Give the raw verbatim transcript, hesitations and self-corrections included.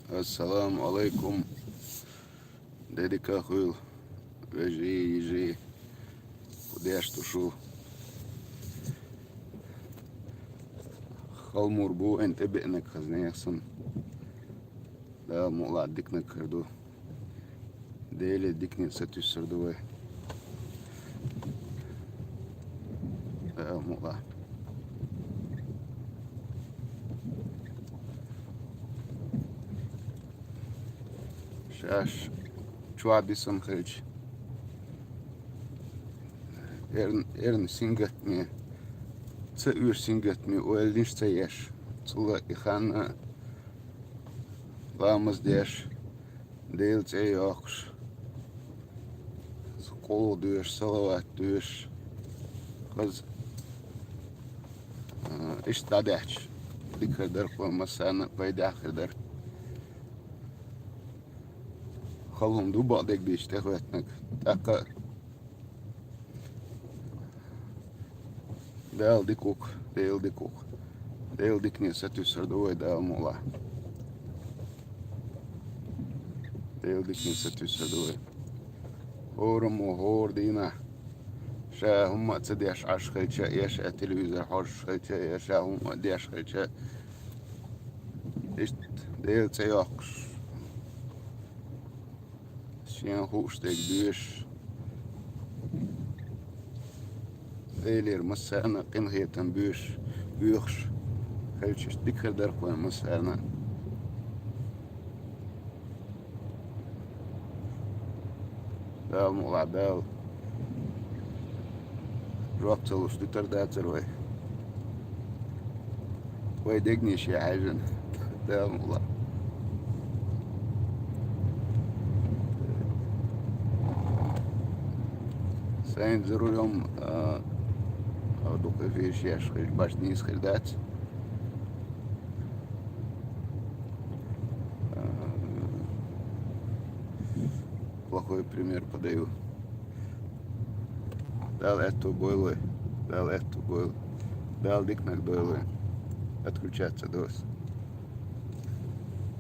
Ассаламу алайкум. Де дика хуьлда, вежарий, йижарий, фу деш ду шу? Хала мур бу, эн тӀебеанаг хаза нехан санна. Дала мукъалахь диканаг хир ду. Деле дикане сатуьйсур ду вай. Дала мукъалахь. Шаьш чохь бисина хилча, эрна, эрна сингаттаме, ца оьшу сингаттаме, ойла йиш ца еш, цул а и хан а ламаз деш, Делан цӀе йоккхуш, къулгӀа доьшуш, салават доьшуш, хаза, а, иштта дӀадаьхьча, дика хир дара-кх вайн массарна а, пайдехь хир дара. Хала хӀума ду бакъдерг дийцича тӀехӀоьттинарг. ТӀаккха Дала дика ву-кх, Дела дика ву-кх. Делан дикане сатуьйсур ду вай, Дала мукъалахь. Делан дикане сатуьйсур ду вай. ХӀораммо хӀора дийнахь, ша хӀумма а ца деш Ӏаш хилча а, я ша телевизор хьожуш хилча а, я ша хӀумма а деш хилча а, иштта Делан цӀе йоккхуш, шена хууш дерг доьшуш, Делера массарна а къинхетам боьшуш, боьхуш хилча, иштта дика хир дара-кх вайн массарна а. Дала мукъалахь, Дала жоп ца луш дуьтур дацара вай. Вай дегнаш яхьаьжжина. Дала мукъалахь. Сайна за рулём, а, а, дукха эфираш еш хилча, башха нийса хир дац. А, плохой пример подаю. Дала аьтту бойла вай. Дала аьтту бойла. Дала диканаг дойла вай. Отключаться дос.